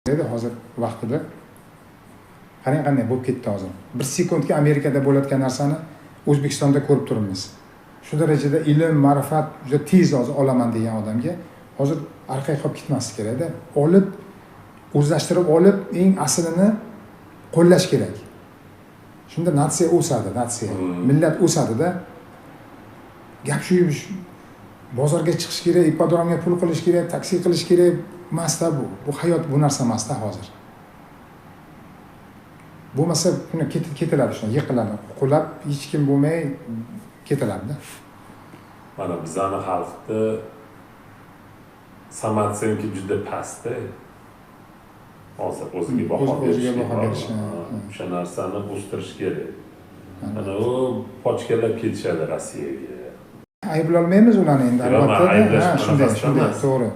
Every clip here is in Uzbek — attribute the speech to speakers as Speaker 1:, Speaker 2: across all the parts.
Speaker 1: Edi hozir vaqtida. Qarang, qanday bo'lib ketdi hozir. Bir sekundga Amerikada bo'layotgan narsani O'zbekistonda ko'rib turibmiz. Shu darajada ilm, ma'rifat juda tez hozir olaman degan odamga hozir orqaga qolib ketmaslik kerakda. Olib, o'zlashtirib olib, eng aslini qo'llash kerak. Shunda нация o'sadi, нация, millat o'sadida. Gap shu, bozorga chiqish kerak, ipodromga pul qilish kerak, taksi qilish kerak emasda bu. Bu hayot bu narsa emasda hozir. Bo'lmasa buni ketiladi, shuni yiqiladi, qulab hech kim bo'lmay ketiladida.
Speaker 2: Mana bizani xalqda самооценка juda pastda. Hozir o'ziga baho
Speaker 1: O'ziga
Speaker 2: berish
Speaker 1: baho berish, ha.
Speaker 2: O'sha narsani o'stirish kerak. Mana u pochkalab ketishadi Rossiyaga.
Speaker 1: Ayblolmaymiz ularni endi,
Speaker 2: Yo'q,
Speaker 1: albatta.
Speaker 2: Ayblash
Speaker 1: Ha, shunday,
Speaker 2: bunaqasi
Speaker 1: shunday,
Speaker 2: emas.
Speaker 1: To'g'ri.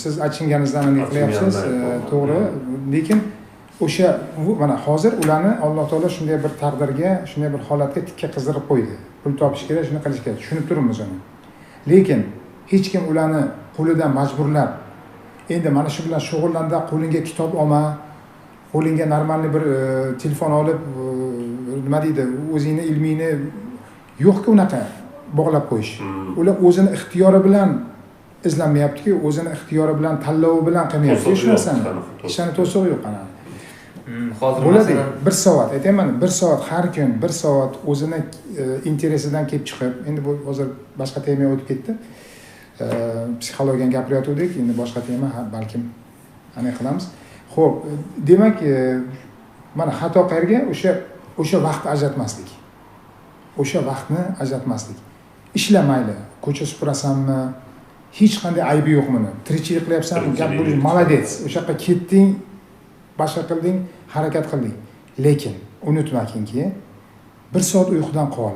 Speaker 1: Siz achinganingizdan aniq qilyapsiz,
Speaker 2: Achingandan aytyapman.
Speaker 1: To'g'ri. Lekin o'sha mana hozir ularni Alloh taolo shunday bir taqdirga, shunday bir holatga tikka qizdirib qo'ydi. Pul topish kerak, shuni qilish kerak. Tushunib turibmiz uni. Lekin hech kim ularni qo'lidan majburlab, endi mana shu bilan shug'ullanda, qo'lingga kitob olma, qo'lingga нормальный bir telefon olib, nima deydi, o'zingni ilmingni yo'qku unaqa bog'lab qo'yish. Ular o'zini ixtiyori bilan izlanmayapti-ku, o'zini ixtiyori bilan, tanlovi bilan qilmayapti
Speaker 2: To'sig'i
Speaker 1: shu
Speaker 2: yo'q,
Speaker 1: narsani.
Speaker 2: qanaqa to'siq?
Speaker 1: Hech qanaqa to'sig'i yo'q ana.
Speaker 3: Hozir
Speaker 1: Bo'ladi,
Speaker 3: masalan
Speaker 1: bir soat, aytyapman, bir soat har kun, bir soat o'zini interesidan kelib chiqib, endi bu hozir boshqa temaga o'tib ketdi. Psixologiyani gapirayotgandik, endi boshqa tema, ha, balkim ana qilamiz. Xo'p, demak, mana xato qayerga? O'sha vaqtni ajratmaslik. O'sha vaqtni ajratmaslik. Ishla mayli, ko'cha supurasanmi, hech qanday aybi yo'q buni. Tirikchilik qilyapsan, gap
Speaker 2: Tirikchilik.
Speaker 1: Bo'lish, молодец. O'sha yoqqa ketding, boshqa qilding, harakat qilding. Lekin unutmaginki, bir soat uyqudan qol.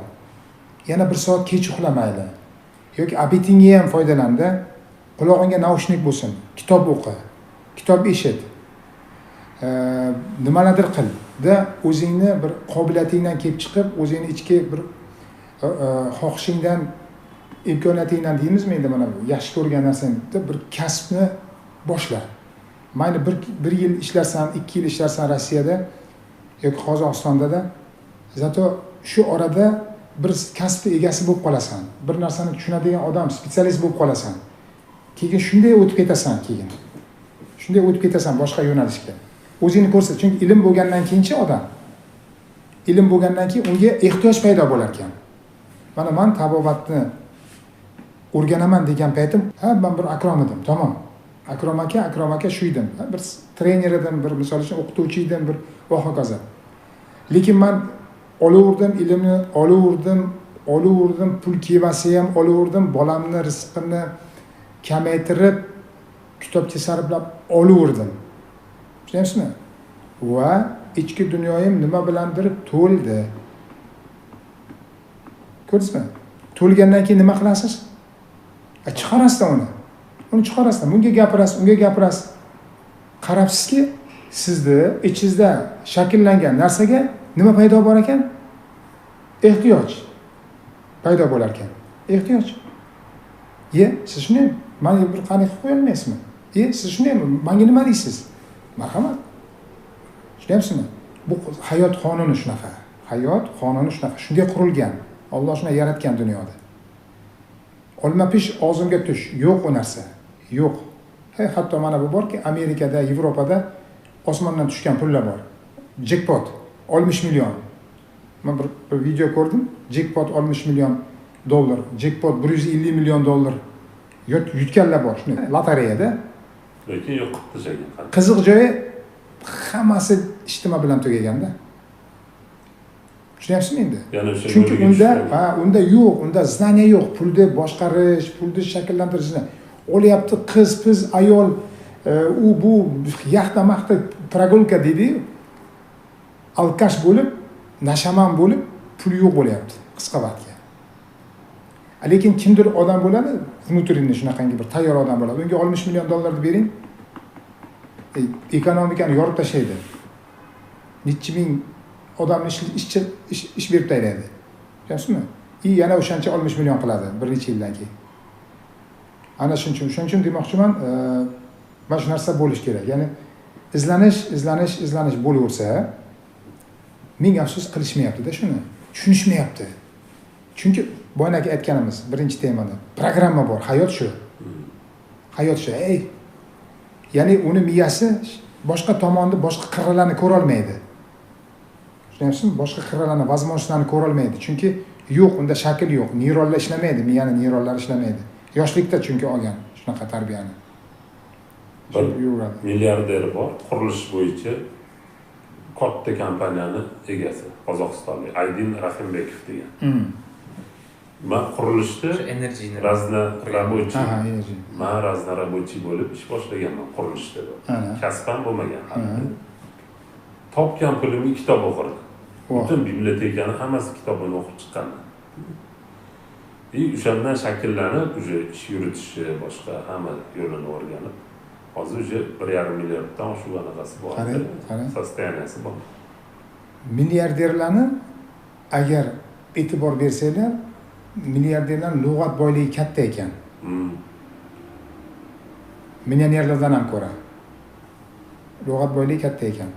Speaker 1: Yana bir soat kech uxla mayli. Yoki обед ingga ham foydalanda, qulog'ingga наушник bo'lsin, kitob o'qi, kitob eshit. Nimalardir qil da o'zingni bir qobiliyatingdan kelib chiqib, o'zingni ichki bir xohishingdan, imkoniyatingdan deymizmi endi mana bu yaxshi ko'rgan narsangda bir kasbni boshla. Mayli bir yil ishlarsan, 2 yil ishlarsan Rossiyada yoki Qozog'istonda da, zato shu orada bir kasbni egasi bo'lib qolasan. Bir narsani tushunadigan odam, специалист bo'lib qolasan. Keyin shunday o'tib ketasan keyin. Shunday o'tib ketasan boshqa yo'nalishga. O'zingni ko'rsat, chunki ilm bo'lgandan keyinchi odam ilm bo'lgandan keyin unga ehtiyoj paydo bo'lar ekan. Mana men tabobatni o'rganaman degan paytim, ha, men bir Akrom edim, tamom. Akrom aka, Akrom aka shu edim. Ha, bir trener edim, bir misol uchun o'qituvchi edim, bir va hokazo. Lekin men olaverdim, ilmni olaverdim, olaverdim, pul kelmasa ham olaverdim, bolamni rizqini kamaytirib, kitobga sarflab olaverdim. Tushunyapsizmi? Va ichki dunyoyim nima bilandir to'ldi. Ko'rdingizmi? To'lgandan keyin nima qilasiz? Chiqarasiz uni. Uni chiqarasiz. Bunga gapirasiz, unga gapirasiz. Qarabsizki, sizni ichingizda shakllangan narsaga nima paydo bo'lar ekan? Ehtiyoj paydo bo'lar ekan. Ehtiyoj. Ye, siz shundaymi? Menga bir qanday qilib qo'ya olmaysizmi? Ye, siz shundaymi? Menga nima deysiz? Marhamat. Tushunyapsizmi? Bu hayot qonuni shunaqa. Hayot qonuni shunaqa. Shunday qurilgan. Alloh shunday yaratgan dunyoda. Olma pish, og'zimga tush. Yo'q u narsa. Yo'q. Hey, hatto mana bu borki, Amerikada, Yevropada osmondan tushgan pullar bor. Jekpot 60 million. Men bir video ko'rdim. Jekpot 60 million dollar, jekpot 150 million dollar yutganlar bor. Shunday lotereyada.
Speaker 2: Lekin yo'q qilib tashlagan.
Speaker 1: Qiziq joyi hammasi ijtimo bilan tugaganda. Tushunyapsizmi endi?
Speaker 2: Yana o'sha
Speaker 1: Chunki
Speaker 2: yo'liga
Speaker 1: unda,
Speaker 2: tushgan.
Speaker 1: ha, unda yo'q, unda знания yo'q, pulni boshqarish, pulni shakllantirishni. Olyapti qiz, piz, ayol, u bu yaxta maxta прогулка deydi-yu. Алкаш bo'lib, nashaman bo'lib, pul yo'q bo'lyapti qisqa vaqtga. Lekin kimdir odam bo'ladi, внутренний shunaqangi bir tayyor odam bo'ladi. Unga 60 million dollarni bering, ekonomikani yorib tashlaydi. Necha ming odamni ish berib tashlaydi. Tushunyapsizmi? И yana o'shancha 60 million qiladi bir necha yildan keyin. Ana shuning uchun, shuning uchun demoqchiman, mana shu narsa bo'lish kerak. Ya'ni Izlanish, izlanish, izlanish bo'laversa, ming afsus qilishmayapti-da shuni. Tushunishmayapti. Chunki boyagi aytganimiz birinchi temada programma bor, hayot shu. Hayot shu. Ey. Ya'ni uni miyasi boshqa tomonni, boshqa qirralarni ko'ra olmaydi. Tushunyapsizmi? Boshqa qirralarni, возможность larni ko'ra olmaydi. Chunki yo'q, unda shakl yo'q, neyronlar ishlamaydi, miyani neyronlari ishlamaydi. Yoshlikda chunki olgan shunaqa tarbiyani.
Speaker 2: Bir milliarder bor, qurilish bo'yicha katta kompaniyani egasi, Qozog'istonlik Aydin Rahimbekov degan. Man qurilishda разнорабочий, man разнорабочий bo'lib ish boshlaganman qurilishda. Kasbam bo'lmagan. Topgan pulimga kitob o'qirdim. Butun bibliotekani hammasi kitobini o'qib chiqqanman. И o'shandan shakllanib, уже ish yuritishi, boshqa hamma yo'lini o'rganib, hozir уже 1,5 milliarddan oshiq anaqasi bor. Состояние si bor.
Speaker 1: Milliarderlarni agar e'tibor bersanglar, milliarderlar lug'at boyligi katta ekan. Millionerlardan ham ko'ra lug'at boyligi katta ekan.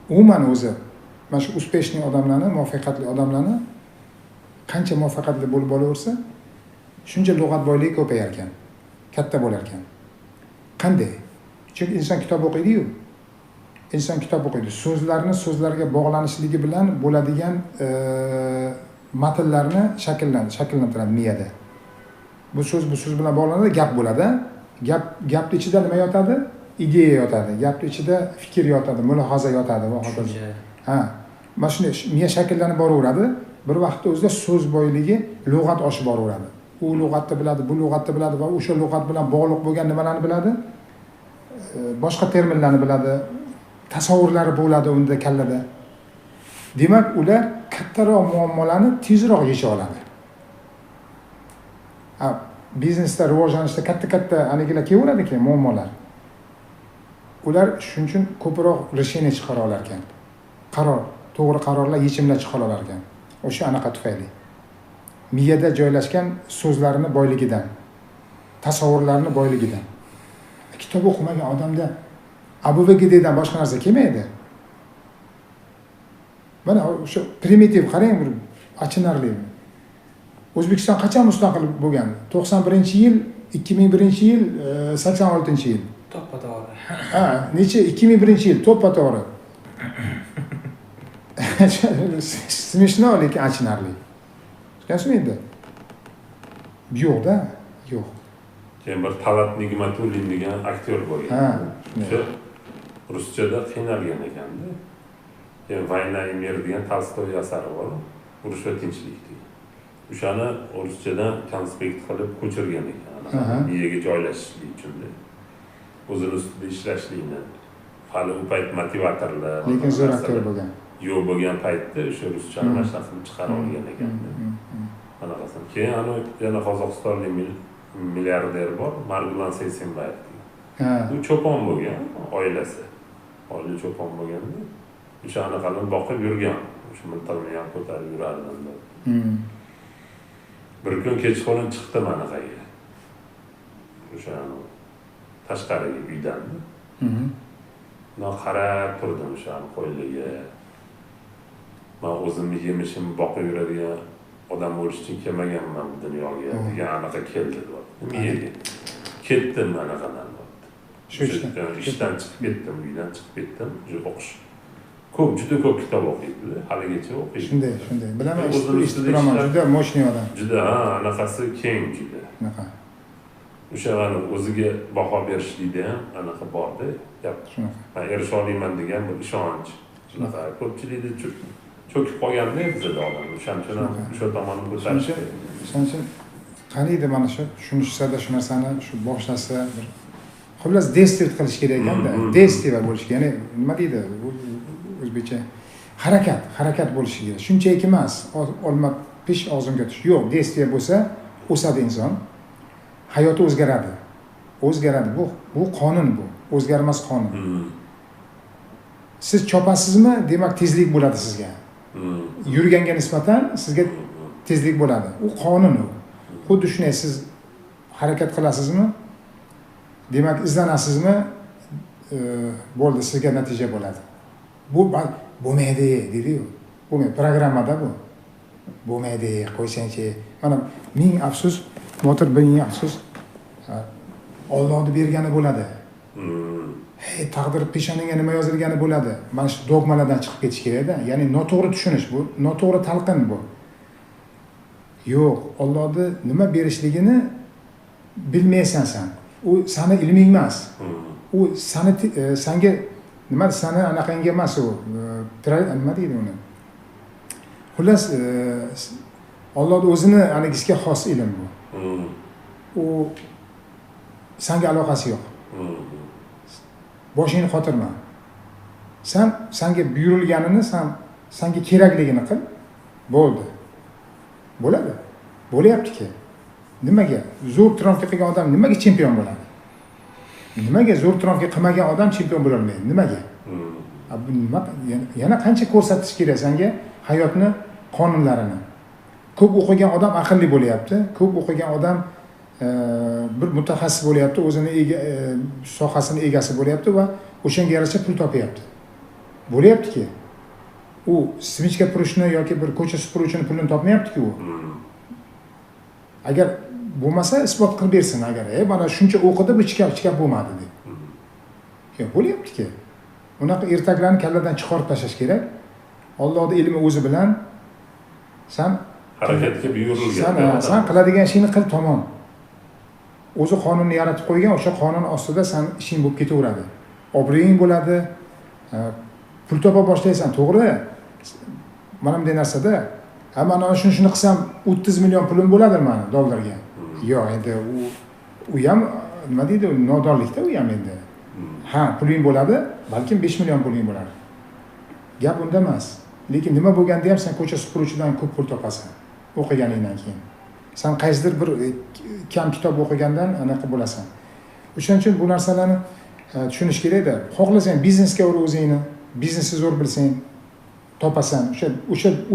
Speaker 1: Umuman o'zi mana shu успешный odamlarni, muvaffaqiyatli odamlarni qancha muvaffaqiyatli bo'lib olaversa, shuncha lug'at boyligi ko'payar ekan, katta bo'lar ekan. Qanday? Chunki inson kitob o'qiydi-yu. Inson kitob o'qiydi. So'zlarni so'zlarga bog'lanishligi bilan bo'ladigan matnlarni shakllantiradi miyada. Bu so'z bu so'z bilan bog'lanadi, gap bo'ladi. Gapni ichida nima yotadi? Ideya yotadi. Gapni ichida fikr yotadi, mulohaza yotadi va hokazo. Ha, mana shunday miya shakllanib boraveradi. Bir vaqtda o'zida so'z boyligi lug'at oshib boraveradi. U lug'atni biladi, bu lug'atni biladi va o'sha lug'at bilan bog'liq bo'lgan nimalarni biladi? Boshqa terminlarni biladi, tasavvurlari bo'ladi unda kallada. Demak, ular kattaroq muammolarni tezroq yecha oladi. Ha, biznesda rivojlanishda katta-katta anigilar kelaveradi keyin muammolar. Ular shuning uchun ko'proq решение chiqara olar ekan. Qaror, to'g'ri qarorlar, yechimlar chiqara olar ekan. O'sha anaqa tufayli. Miyada joylashgan so'zlarni boyligidan, tasavvurlarni boyligidan. Kitob o'qimagan odamda ABVGDdan boshqa narsa kelmaydi. Mana o'sha primitiv qarang, bir achinarli. O'zbekiston qachon mustaqil bo'lgan? 91-yil, 2001-yil, 86-yil.
Speaker 3: To'ppa-to'g'ri.
Speaker 1: Ha, necha? 2001-yil to'ppa-to'g'ri. Smishno, lekin achinarli. Tushunyapsizmi endi? Yo'q-da, yo'q.
Speaker 2: Keyin bir Talat Nigmatulin degan aktyor bo'lgan.
Speaker 1: Ha,
Speaker 2: o'sha ruschada qiynalgan ekanda. Keyin Vayna и Mir degan Tolstoy asari bor, Urush va tinchlik degan. O'shani ruschadan konspekt qilib ko'chirgan ekan. Miyaga joylashishlik uchun. O'zini ustida ishlashlikni. Hali u payt motivatorlar,
Speaker 1: lekin zo'r aktyor bo'lgan.
Speaker 2: Yo'q bo'lgan paytda o'sha ruschani mana shunaqa qilib chiqara olgan ekan. Anaqasini. Keyin ana yana Qozog'istonlik milliarder bor, Margulan Seysenbayev degan. U cho'pon bo'lgan, oilasi. Oila cho'pon bo'lganda o'sha anaqalarni boqib yurgan. O'sha miltig'ini ham ko'tarib yurardim. Bir kun kechqurun chiqdim anaqaga. O'sha tashqariga uydan. Men qarab turdim o'sha qo'ylarga. Men o'zimni yemishimni boqib yuradigan odam bo'lish uchun kelmaganman bu dunyoga degan anaqa keldi deyapti. Miyaga. Ketdim anaqadan deyapti.
Speaker 1: Shu
Speaker 2: ishdan chiqib ketdim, uydan chiqib ketdim, o'qish. Ko'p, juda ko'p kitob o'qiydi, haligacha o'qiydi.
Speaker 1: Shunday, shunday. Bilaman, eshitib turaman, juda мощный odam.
Speaker 2: Juda, ha, anaqasi keng juda.
Speaker 1: Shunaqa.
Speaker 2: O'sha o'ziga baho berishlikda ham anaqa borda, gap.
Speaker 1: Shunaqa.
Speaker 2: Men erisha olmayman degan bir ishonch. Shunaqa ko'pchilikda cho'kib qolganda bizda odam. O'shaning uchun ham o'sha tomonni ko'tarish.
Speaker 1: O'shaning uchun qaniydi mana shu tushunishsa-da shu narsani, shu boshlasa bir xullas действие qilish kerak ekanda, действие bo'lishi kerak. Ya'ni nima deydi o'zbekcha? Harakat, harakat bo'lishi kerak. Shunchaki emas, olma pish og'zimga tush. Yo'q, действие bo'lsa o'sadi inson. Hayoti o'zgaradi. O'zgaradi. Bu qonun bu. O'zgarmas qonun. Siz chopasizmi, demak tezlik bo'ladi sizga. Yurganga nisbatan sizga tezlik bo'ladi. U qonun u. Xuddi shunday siz harakat qilasizmi, demak izlanasizmi, bo'ldi, sizga natija bo'ladi. Bu bo'lmaydi deydi-yu. Bo'lmaydi, programmada bu. Bo'lmaydi, qo'ysangchi. Mana ming afsus, Botir, ming afsus. Allohning bergani bo'ladi. Hey, taqdir peshonangga nima yozilgani bo'ladi. Mana shu dogmalardan chiqib ketish kerakda. Ya'ni noto'g'ri tushunish bu, noto'g'ri talqin bu. Yo'q, Allohning nima berishligini bilmaysan sen. U sani ilming emas. U sani sanga nima, sani anaqangga emas u. Nima deydi uni? Xullas, Allohning o'zini anagisiga xos ilm bu. U sanga aloqasi yo'q. Boshingni qotirma. Sen sanga buyurilganini, sen sanga kerakligini qil. Bo'ldi. Bo'ladi. Bo'lyaptiki. Nimaga zo'r trenirovka qilgan odam nimaga chempion bo'ladi? Nimaga zo'r trenirovka qilmagan odam chempion bo'la olmaydi? Nimaga? Bu nima? Yana qancha ko'rsatish kerak senga hayotni qonunlarini? Ko'p o'qigan odam aqlli bo'lyapti, ko'p o'qigan odam bir mutaxassis bo'lyapti, o'zini sohasini egasi bo'lyapti va o'shanga yarasha pul topyapti. Bo'lyaptiki. U smichka purishni yoki bir ko'cha supuruvchini pulini topmayapti-ku u. Agar bo'lmasa isbot qilib bersin, agar mana shuncha o'qidi, bu ichkap bo'lmadi deb. Yo'q, bo'lyaptiki. Unaqa ertaklarni kalladan chiqarib tashlash kerak. Allohning ilmi o'zi bilan san
Speaker 2: harakatga buyurilgan.
Speaker 1: San qiladigan ishingni qil, tamom. O'zi qonunni yaratib qo'ygan, o'sha qonun ostida san ishing bo'lib ketaveradi. Obro'ying bo'ladi, pul topa boshlaysan, to'g'ri. Mana bunday narsada, ha, mana shuni qilsam 30 million pulim bo'ladi mani dollarga. Yo'q, endi u ham nima deydi, nodonlikda u ham endi. Ha, puling bo'ladi, balkim 5 million puling bo'ladi. Gap unda emas. Lekin nima bo'lganda ham sen ko'cha supuruvchidan ko'p pul topasan o'qiganingdan keyin. Sen qaysidir bir kam kitob o'qigandan anaqa bo'lasan. O'shaning uchun bu narsalarni tushunish kerakda. Xohlasang biznesga ur o'zingni, biznesni zo'r bilsang topasan.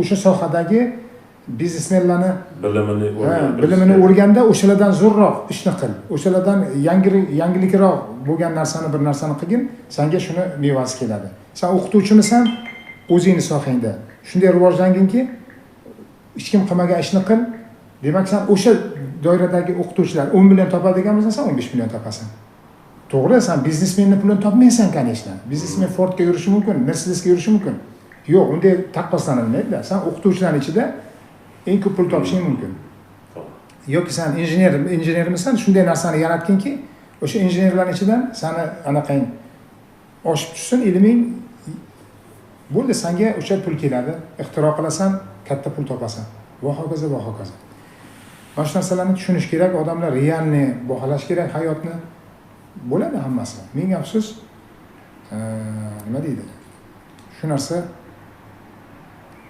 Speaker 1: O'sha sohadagi biznesmenlarni bilimini o'rganda o'shalardan zo'rroq ishni qil. O'shalardan yangilikroq bo'lgan narsani, bir narsani qilgin, senga shuni mevasi keladi. Sen o'qituvchimisan, o'zingni sohangda shunday rivojlanginki, hech kim qilmagan ishni qil. Demak, sen o'sha doiradagi o'qituvchilar 10 million topadigan bo'lsan, sen 15 million topasan. To'g'ri, sen biznesmenning pulini topmaysan, конечно. Biznesmen Fordga yurishi mumkin, Mercedesga yurishi mumkin. Yo'q, unday taqqoslanilmaydi. Sen o'qituvchilarning ichida eng ko'p pul topishing mumkin. Yoki sen injenermisan, shunday narsani yaratginki, o'sha injenerlarning ichidan seni anaqang oshib tushsin, ilming bo'ldi, senga o'sha pul keladi, ixtiro qilasan, katta pul topasan. Va hokazo, va hokazo. Mana shu narsalarni tushunish kerak, odamlar realni baholash kerak hayotni. Bo'ladi hammasi. Ming afsus, nima deydi? Shu narsa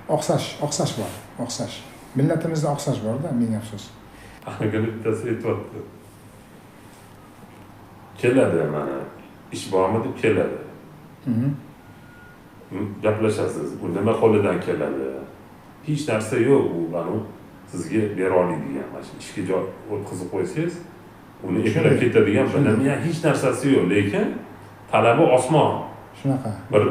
Speaker 1: oqsash bor, oqsash. Millatimizda oqsash bor-da, ming afsus.
Speaker 2: Ana bittasi aytyapti. Keladi mana, ish bormi deb keladi. Gaplashasiz, u nima qo'lidan keladi? Hech narsa yo'q, u mana sizga bera olmaydigan, mana shu ishga joy o'tkazib qo'ysangiz, uni eplab ketadigan bilimi ham hech narsasi yo'q, lekin talabi osmon.
Speaker 1: Shunaqa.
Speaker 2: Bir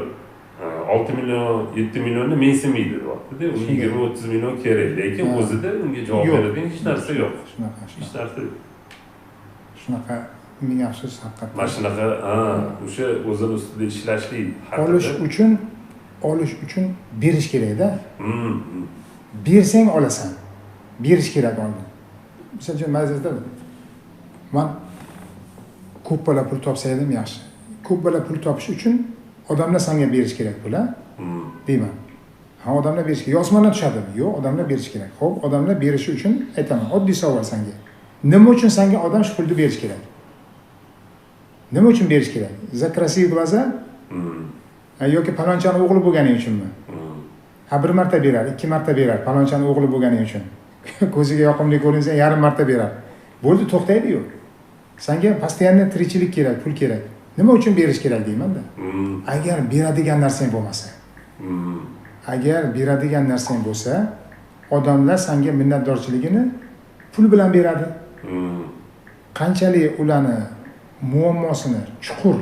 Speaker 2: 6 million, 7 millionni mensimaydi deyapti-da, unga 20-30 million kerak, lekin o'zida unga javob beradigan hech narsa yo'q.
Speaker 1: Shunaqa,
Speaker 2: hech narsa yo'q.
Speaker 1: Shunaqa, ming afsus haqiqatdan.
Speaker 2: Mana shunaqa, o'sha o'zini ustida ishlashlik haqida.
Speaker 1: Olish uchun berish kerak-da. Bersang olasan. Berish kerak oldin. Misol uchun, mazada men ko'p bola pul topsa edim yaxshi. Ko'p bola pul topish uchun odamlar senga berish kerak pul, ha? Deyman. Ha, odamlar berish kerak. Osmondan tushadimi? Yo'q, odamlar berish kerak. Xo'p, odamlar berishi uchun aytaman, oddiy savol senga. Nima uchun senga odam shu pulni berish kerak? Nima uchun berish kerak? За красивые глаза? Yoki palonchani o'g'li bo'lgani uchunmi? Ha, bir marta berar, ikki marta berar, palonchani o'g'li bo'lgani uchun. Ko'ziga yoqimli ko'rinsa yarim marta berar. Bo'ldi, to'xtaydi-yu. Senga постоянно tirikchilik kerak, pul kerak. Nima uchun berish kerak deyman-da. Agar beradigan narsang bo'lmasa. Agar beradigan narsang bo'lsa, odamlar senga minnatdorchiligini pul bilan beradi. Qanchalik ularni muammosini chuqur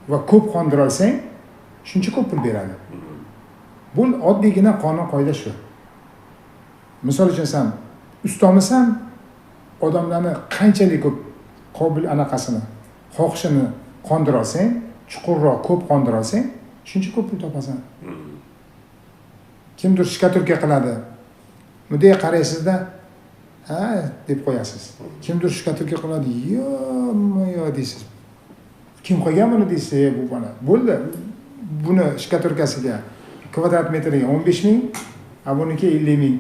Speaker 1: va ko'p qondira olsang, shuncha ko'p pul beradi. Bu oddiygina qonun qoida shu. Misol uchun sen ustomisan, odamlarni qanchalik ko'p qobil anaqasini, xohishini qondira olsang, chuqurroq ko'p qondira olsang, shuncha ko'p pul topasan. Kimdir shkaturka qiladi. Bunday qaraysizda, ha deb qo'yasiz. Kimdir shkaturka qiladi, yo deysiz. Kim qo'ygan buni deysiz, bu mana. Bo'ldi. Buni shkaturkasiga kvadrat metriga 15 ming, a buniki 50 ming.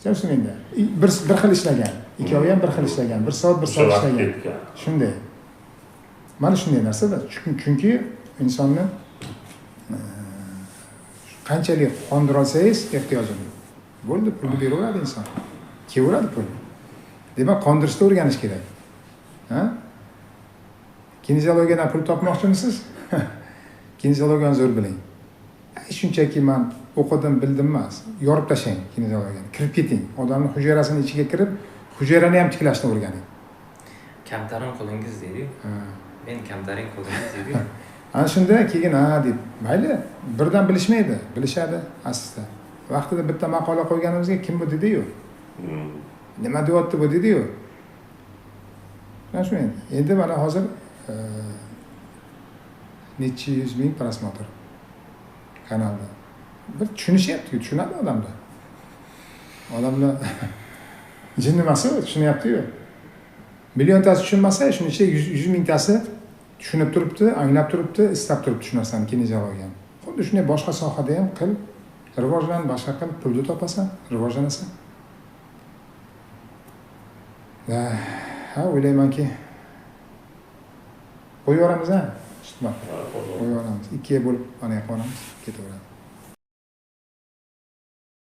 Speaker 1: Tushundingmi endi? Bir xil ishlagan, ikkovi ham bir xil ishlagan, bir soat ishlagan. Shunday. Mana shunday narsada. Chunki insonni qanchalik qondira olsangiz ehtiyojini, bo'ldi, pulni beraveradi inson. Kelaveradi pul. Demak, qondirishni o'rganish kerak. Ha? Kineziologiyadan pul topmoqchimisiz? Kineziologiyani zo'r biling. Shunchaki men o'qidim, bildim emas. Yorib tashlang kineziologiyani. Kirib keting. Odamning hujayrasini ichiga kirib, hujayrani ham tiklashni o'rganing.
Speaker 3: Kamtarin qilingiz deydi-yu. Men kamtarin qilingiz deydi-yu.
Speaker 1: Ana shunda keyin ha deb, mayli, birdan bilishmaydi, bilishadi aslida. Vaqtida bitta maqola qo'yganimizga kim bu dedi-yu. Nima deyapti bu dedi-yu. Mana shu endi. Endi mana hozir necha yuz ming prosmotr kanalda. Bir tushunishyapti-ku, tushunadi odamlar. Odamlar jin nimasi tushunyapti-yu. Milliontasi tushunmasa, shuni ichida 100 mingtasi tushunib turibdi, anglab turibdi, istab turibdi shu narsani, kineziologiyani. Xuddi shunday boshqa sohada ham qil, rivojlan, boshqa qil, pulni topasan, rivojlanasan. Ha, o'ylaymanki qo'yaveramiz, ha? Qo'yaveramiz. Ikkiga bo'lib mana yoqqa olamiz, ketaveradi.